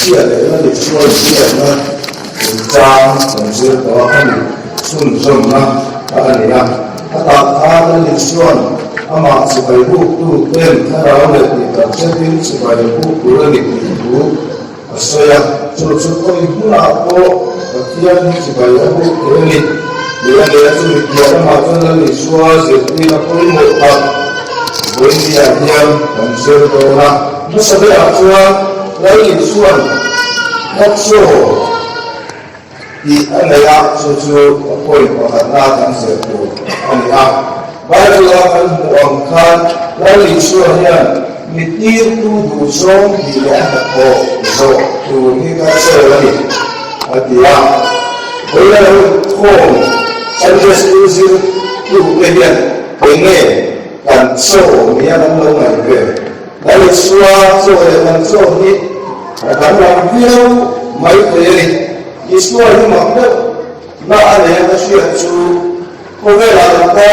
Hmeichhia leh Lal Isua biakna chungchang kan zir tawh a, khami chhunzawmna kha a ni a. A tah khan Lal Isua'n amah chibai buktu ten thlarau leh tih tak zetin chibai buk tur a ni tih thu a sawi a, chu chu khawi hmunah pawh Pathian hi chibai a buk thei a ni tih a ni a, chumi piah lamah chuan Lal Isua zirtirna pawimawh tak vawinia hian kan zir dawn a. Hmasa berah chuan Lal Isua'n Hlatchaw tih a nei a, chu chu a point pakhatna kan zir tur a ni a. Bible-a kan hmuh ang khan Lal Isua hian mi tirtu duhzawng tih leh a hnathawh zawh tur hi ka chaw a ni, a ti a. Vawiin a lo inkhawm Sunday School zirtute hian eng nge kan chaw nia kan lo ngaih ve? Lal Isua chaw leh kan chaw hi a danglam viau mai thei a ni. Isua hi mak deuh na a nei a ka hriat chu Khawvelah laka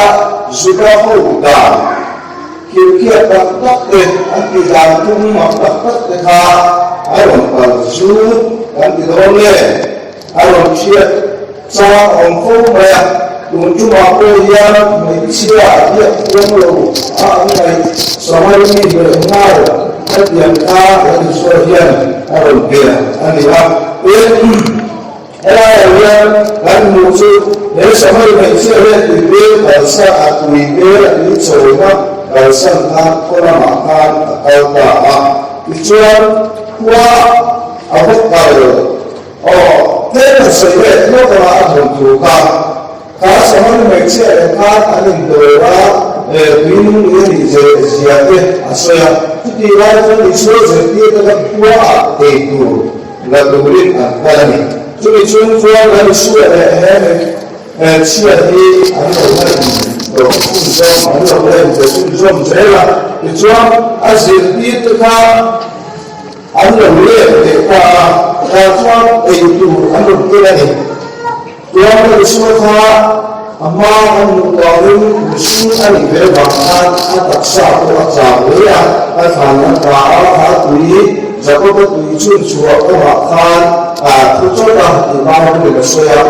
Juda ho dan khirkhiat tak tak te, an tih dan tum mak tak tak te kha a rawn pal zut kan ti dawn nge? A rawn hriat chang a awm fo mai a, tun tumah pawh hian hmeichhia biak thiam lo a an ngaih Samari mi leh nghal hetiang kha Lal Isua hian a rawn bia a ni a. Tin. Helaiah hian kan hmuh chu he Samari hmeichhia hian tuibel kalsan a tuibel a tui chawina kalsan khan khaw lamah khan a kal ta a. Tichuan khua a va kal aw tlem han sawi leh lawk anga a hawn thu kha kha Samari hmeichhia leh khan an indawr a, tui nung lui a nih zia te a sawi a. Chutih lai chuan Isua zirtir te kha khua ah ei tur La turin an kal a ni. Chumi chung chuan Lal Isua leh he hmeichhia hi an lo la intawrh chhunzawm, an lo la inbe chhunzawm zel a. Tichuan a zirtirte kha an lo let leh ta a, tah chuan ei tur an rawn tel a ni. Chuan Lal Isua kha a hma an hmuh tawhin mihring a nih ve vang khan a taksa pawh a chau hle a, a thlan a tla a, kha tui Jakoba tui chhun chhuah kawngah khan a thu chawt a tih Bible in a sawi a.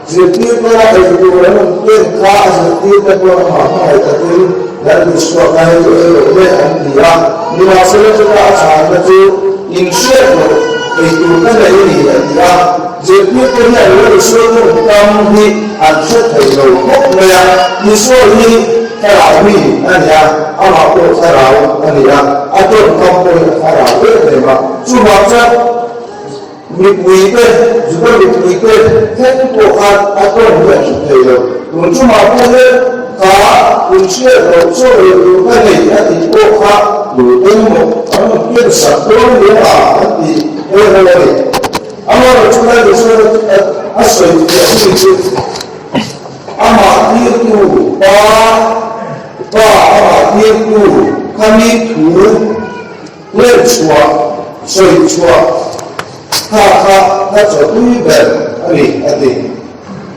Zirtirte a ei tur an rawn ken kha a zirtirte pawh amah hmangaih takin Lal Isua kha hei chu ei loh le an ti a, nimahsela chuta a chhanna chu inhriat loh ei tur ka nei a ni a ti a. Zirtirte hian Lal Isua tawngkam hi an hre thei lo khawp mai a, Isua hi thlarau mi a ni a, amah pawh thlarau a ni a, a tawngkam pawh hi a thlarau em em a. Chuvang chuan mipuite, Juda mipuite thleng pawh khan a tawng hi an hre thei lo. Tun chungah pawh hian kha inhriat loh chaw ei tur ka nei a tih pawh kha tute emaw an rawn piansak dawn nia an ti em a ni. Amaherawh chu Lal Isua a sawi fiah hi chu amah tirtu Pa, Pa amah tirtu khami thu hlen chhuah, sawi chhuah kha kha ka chawtui ber a ni a ti.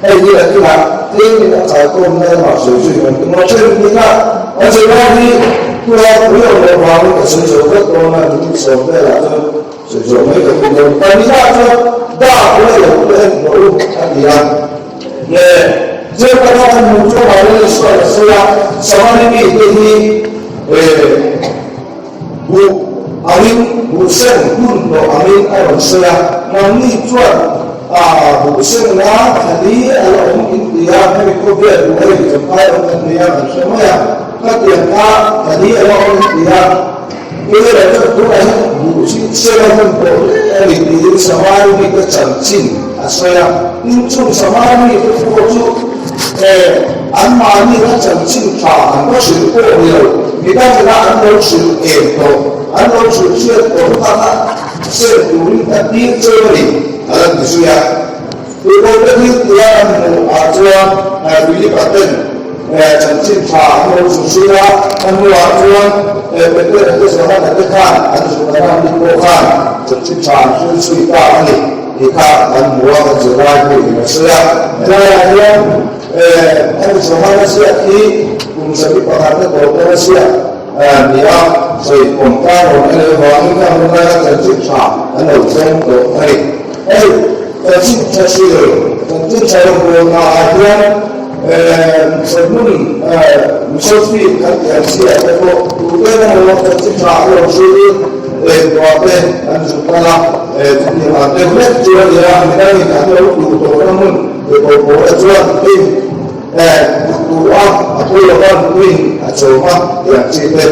Hei hi a kinah tlemin a kalkawmna lamah sawi zui kan tum a, then hmingah an sawi lai hi thua pui awm loh vangin ka sawi zo vek dawn a, min sawm velah chuan Sawi zawh mai ka tum lo. Pahnih ah chuan dak la lo te en rawh u a ti a. Nge Jail taka kan hmuh chu Maria Isua'n a sawi a, Samari mite hi buh angin, buh seng hun tawh angin a rawn sawi a. Nangni chuan buh seng na thali a la awm in ti a, hemi khawvel buh hei champhai awm kan nei a kan hre mai a, khatiang kha thali a la awm in ti a. Hmela chuan tunah hian buh chi sela hun pawh hle a ni tiin Samari mite chanchin a sawi a. Tin, chung Samari mite pawh chu anmahni kha chanchin tha an va hrilh pawh ni lo, midangina an lo hrilh em tawh, an lo hrilh hriat tawh kha kha sel turin ka tir cheu a ni, a la ti zui a. Tupawhte thil tia an hmuh ah chuan Philipa ten chanchin tha an lo zu zui a, a hnuah chuan Petera te Johana te khan an zuk a ram pawh khan chanchin tha an hril zui ta a ni tih kha kan hmu a, kan zirlai pawh in a sawi a. Helaiah hian hemi Johana ziak hi kum 101 na tawp dawn a ziak. Ni a, sawi awm ta rawn a nih avangin kha hun laia chanchin tha an lo thleng tawh a ni. Hei, chanchin tha hril, chanchin tha rawngbawlna ah hian sawhmun Mizo field kan tih ang chi ah te pawh tute emaw chanchin tha an lo hril engtuah te an zuk kal a, chutiang ah deuh hlek chu a ni a, midangin an lo duh tawhna hmun leh tawh pawh chuan hei, Duh a, a phu lova nupuiin a chawm a, tiang chi te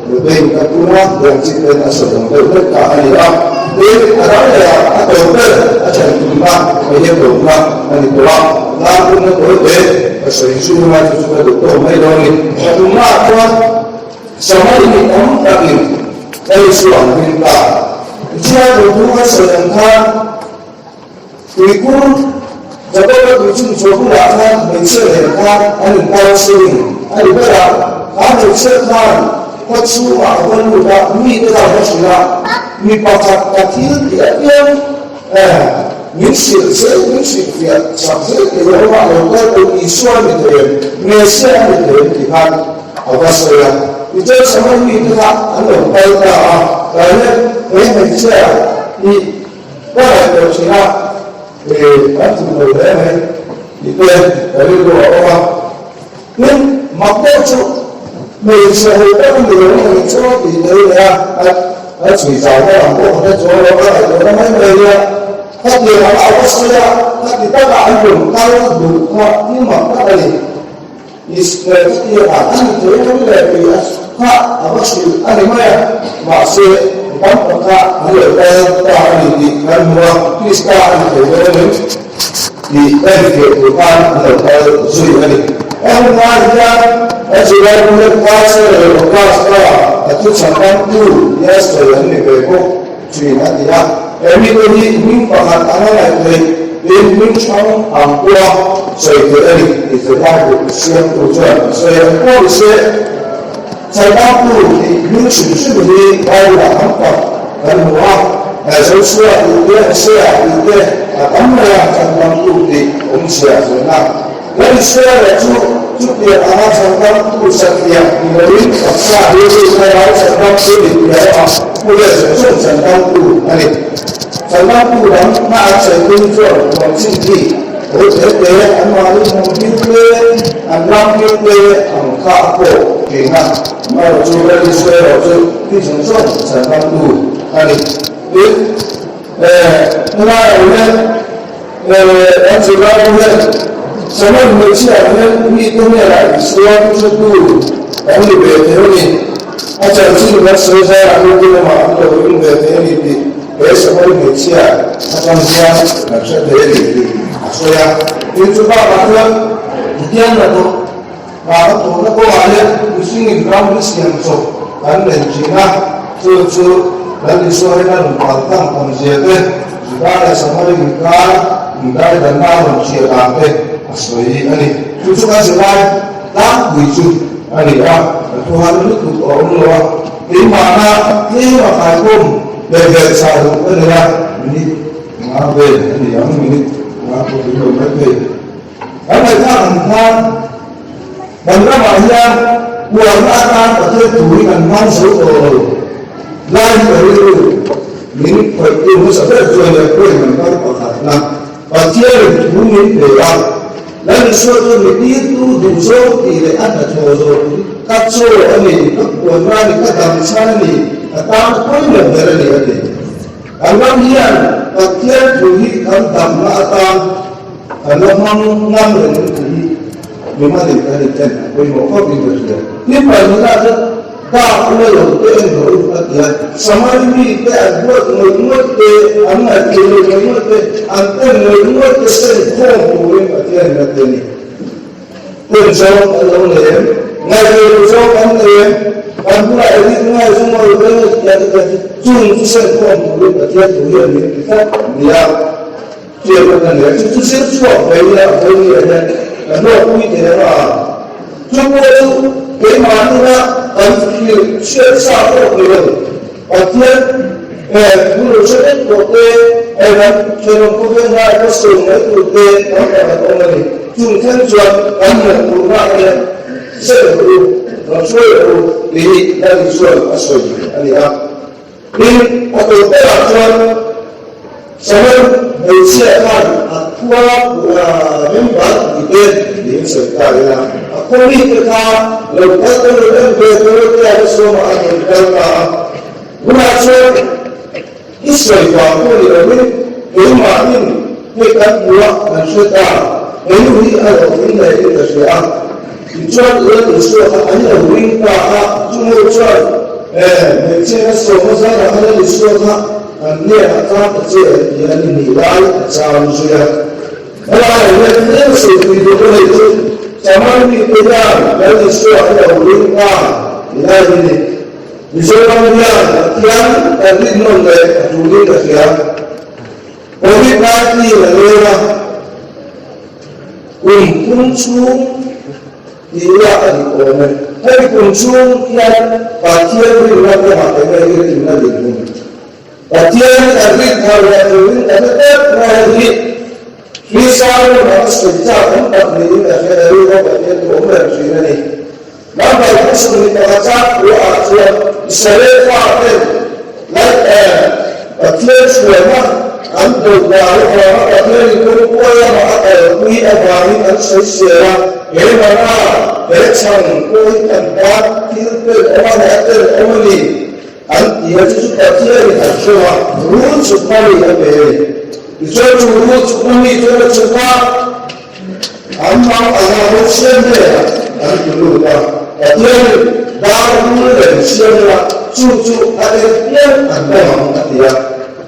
nutein ka tum a, tiang chi ten a sawi ang deuh hlek ta a ni a. Tin, a dang leh ah a tawp ber a then tumna hei hi a tawpna a ni tawh a, lar tumna tawi te ka sawi zui anga chu chu ka duh tawk mai dawn ni. Ka tumna ah chuan Samari mi tam takin Isua an ring ta. Tichuan, duhtu kan sawi ang khan, Tuikur, Jakoba tui chhun chhuah bulah khan hmeichhia nen khan an incounselling a ni ber a, kha hmeichhia khan khaw chhungah a va lut a, mite kha a va hrilh a, mi pakhat ka thil tih apiang min hrilh zel, min hrilhfiah chak zel tih Jehovah lo kal tur Isua a ni thei em, Messiah a ni thei em tih khan a va sawi a. Tichuan Samari mite kha an lo kal ta a, tlai hian he hmeichhia hi Ka ngaihtuah thin a, e, kan tluk lo hle mai tih te ka rilru a awm a. Tin, mak deuh chu hmeichhe ho pawh a ni lo a nih chu tih te hi nia, a chhui zau deuh ang pawh ka hre chuang lo, ka ngaihtuahna mai mai nia. Khatiang anga a va sawi a, khati taka an rawn kal duh kha thil mak tak a ni. Israel chutiangah a ni thei reng leh tih a kha a va hrilh a ni mai a, mahse mi tam tak kha an lo kal ta a ni tih kan hmu a, Krista a ni thei dawn em tih enfiah tur khan an lo kal zui a ni. He hun lai hian a zirlai William Carson leh Augusta a thuchhakhamtu nia sawi an ni ve bawk. Thin a ti a, he mite hi hming pakhat anga ngaih theih tin hming hrang ang pawha sawi theih a ni tih zirlaibu siamtu chuan a sawi a. Pawh ni se, Chhandamtu tih hming hrim hrim hi Bible-ah tam tak kan hmu a, Joshua tih te, Hosea tih te a tam mai a, Chhandamtu tih awmzia zawhna. Kan Israel-a chu chutiang anga chhandamtu satliah ni loin taksa rilru thlarau chhandamtu ni tih a awm a, pu leh zawng zawng chhandamtu a ni. Chhandamtu dang hna an sawi tum chuan huam chin hi ho te te, anmahni hmun hming te, an ram hming te ang kha a pawh thin a. Amaherawhchu Lal Isua erawh chu thi zawng zawng chhandamtu a ni. Tin, helaiah hian Kan zirlaibu hian Samuel hmeichhiah hian mite hnenah Isua thuhretu kan ni ve thei a ni. A chanchin kan sawi zaiah mite lamah an lo ring ve thei a ni tih he Samuel hmeichhia atang hian kan hre thei a ni tih a sawi a. Tin, chu bakah chuan Pathian hnathawh hna ka thawhna kawngah hian mihringin ram hi siam chawp kan nei thin a, chu chu Lal Isua hian a rawn kal tlang tam zia te, Juda leh Samari inkar indaidanna a rawn hriat dan te a sawi a ni. Chu chu kan zirlai tlangpui chu a ni a, ka thu har lutuk a awm lo a, keimahna tlem a kaikawm leh vel chah duh ka nei a, minute nga vel a ni ang, minute nga pawh tling lo mai thei. Kan ngaihthlak ang khan kan ramah hian uarna atan Pathian thu hi kan hmang zo tawh lo lai hi ka rilru min khawihtu hmasa ber chuan leh point number pakhatna Pathianin thu min pe a, Lal Isua chuan mi tirtu duh zawng tih leh a hnathawh zawh ka chaw a ni, ka puanna a ni, ka damchhan a ni, ka tan pawimawh ber a ni a ti. Kan ram hian Pathian thu hi kan damna atan Kan la hmang ngam reng ang tih hi mimalin kan inten a pawimawh khawp in ka hria. Tin pahnihna chuan dak la lo te en rawh u a ti a, Samari mite an huat ngawih ngawih te, an ngaihtuah lo ngawih ngawih te, an en ngawih ngawih te sen khawm turin Pathianin a ti a ni. Ten zawng kan lo nei em? Ngaihtuah lo zawng kan nei em? Kan bulah edit ngai chu ngawi ve ngawt tia te chu chung chu sen khawm turin Pathian thu hian min ti tlat nia. Hriatna ka nei a, chu chu zir chhuak ve ila a pawi nge hian ka hlawkpui thei ang a, chu pawh chu keimahni-na kan hrilh hriat sa pawh ni lo, Pathian thu lo hre vek tawh te, hei kan thenawm khawvel hnai ka sawi mai tur te tam tak an awm a ni. Chung thleng chuan kan mawhphurhna hian hre rawh u. Rawn hruai rawh u tih hi Lal Isua'n a sawi a ni a. Tin, a tawp berah chuan Samuel hmeichhia khan a khua member pui te niin sawi ta ila, a khaw mite kha lo kal ta lo em ve Dorothea te sawmah an rawn kal ta a. Tunah chuan i sawi vang pawh ni loin keimahin hei kan hmu a, kan hre ta, henu hi a hlawhtling leh in ka hria a. Tichuan Lal Isua kha an lo ring ta a, chungo chuan hmeichhia kha sawma zarah kha Lal Isua kha kan hnenah khan ta che an ti a ni nih lai a chang zui a. Helaiah hian tlem sawi duh ka nei chu Samari mite hian Lal Isua an lo ring ta ti lai hi ni. Mizoram hian Pathian kan rinnawn leh a tulin ka hria. Covid 19 a leng a, kum thum chhung tih ila a dik awm e. Hemi kum chhung hian Pathian rinna kawngah eng nge i rinna dinhmun? Pathian kan rin thar leh turin kan hre tep mai hi Hrisang lamah ka sawi chak awm tak niin ka hria e, rilru Pathian chu awm reng thin a ni. Lambai Khawsung ni pakhat chak khuaah chuan Israel faten Lal em Pathian hruaina an do dan avanga Pathianin kawngkual lama a kalpui avangin an sawisel a, he mana he chhang pawh hi kan tan thil tel awm a ni, a tel awm a ni an ti a, chu chu Pathianin an hre a, rul chukna mi a pe a ni. Tichuan chu rul chukna mi chuan a chuk a. An hmang ang a ho siam hnenah an ti lut a, Pathianin dar rul lem siam ila chu chu a en pian an dam ang a ti a.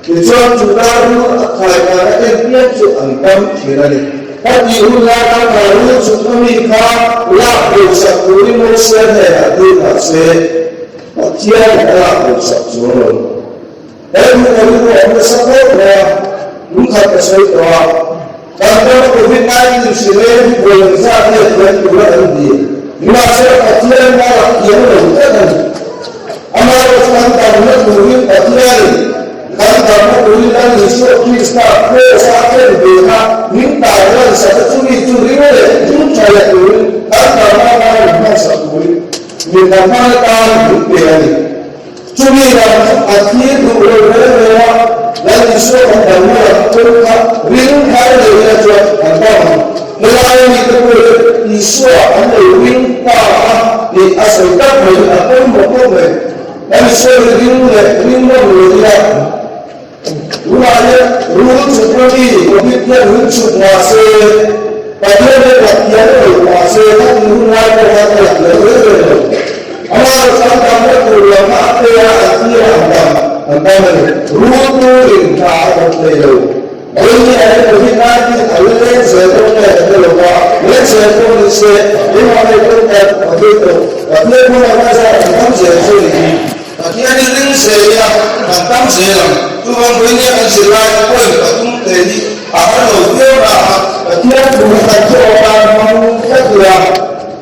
Tichuan chu dar rul a khai dan a en pian chu an dam thin a ni. Ka tih hun lai khan kha rul chukna mi kha lak bosak turin Mosia hnenah dil mah se, Pathianin a lak bosak chuang lo. He thu ka rilru a awm nasa khawp mai a, lungkhat ka sawi tawh a, kan rama Covid 19 hri reng hi buai engzat nge thiam tura kan ti? Nimahsela Pathian hma rak thiam lo tlat a ni. Amaherawhchu kan damna turin Pathianin kan damna turin Lal Isua Krista kraws a ken ve kha min tarlan sak a, chumi chu ring leh ring tha leh turin kan damna atan min hmansak turin min hman atan min pe a ni. Chumi lam chu a thlir duh lo reng reng a, Lal Isua kan damna lam kawng kha ring thar leh ila chuan an dam ang. Helaia mite pawh hian Isua an lo ring ta a tih a sawi tak mai hi a pawimawh khawp mai. Lal Isua hi ring leh ring ngam lo ila, tunah hian rul chhukna mi Covid hian min chhuk mah se, Pathian hi Pathian lo mah se, ka tih hun lai pawh khan ka la tel reng reng lo. Amah chuan damna tur lam a pe a, a thlir a, an dam an dam a ni. Rul turin hna a thawk thei lo. Vawiin a he Covid 19 a la leng zel dawn nge ka hre lo va, leng zel pawh ni se, keimah ngei pawh kan Pathian tawh, Pathian hmangah ngai zat an dam zel chu a ni hi. Pathian hi ring zel ila kan tam zel ang. Chuvang vawiin kan zirlai point pathum te hi a har lo viau na a, Pathian thu hi kan thawh atan hmang tlat ila,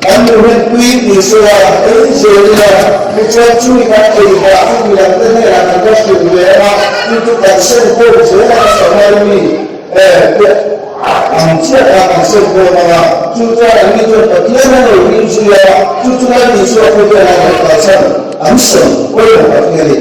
kan nuhlen pui tih sawi a, ei zel ila, tichuan chumi kan ei vah chu midang te hnenah kan va hrilh ve ang a, chu chu kan sem khawm zel ang a, Samari mi te ang chiah kha kan sem khawm ang a, chu chuan an ni chuan Pathian a lo ring zui a, chu chu Lal Isua khawvelah rawn kalsan an sawi pawimawh tak hi a ni.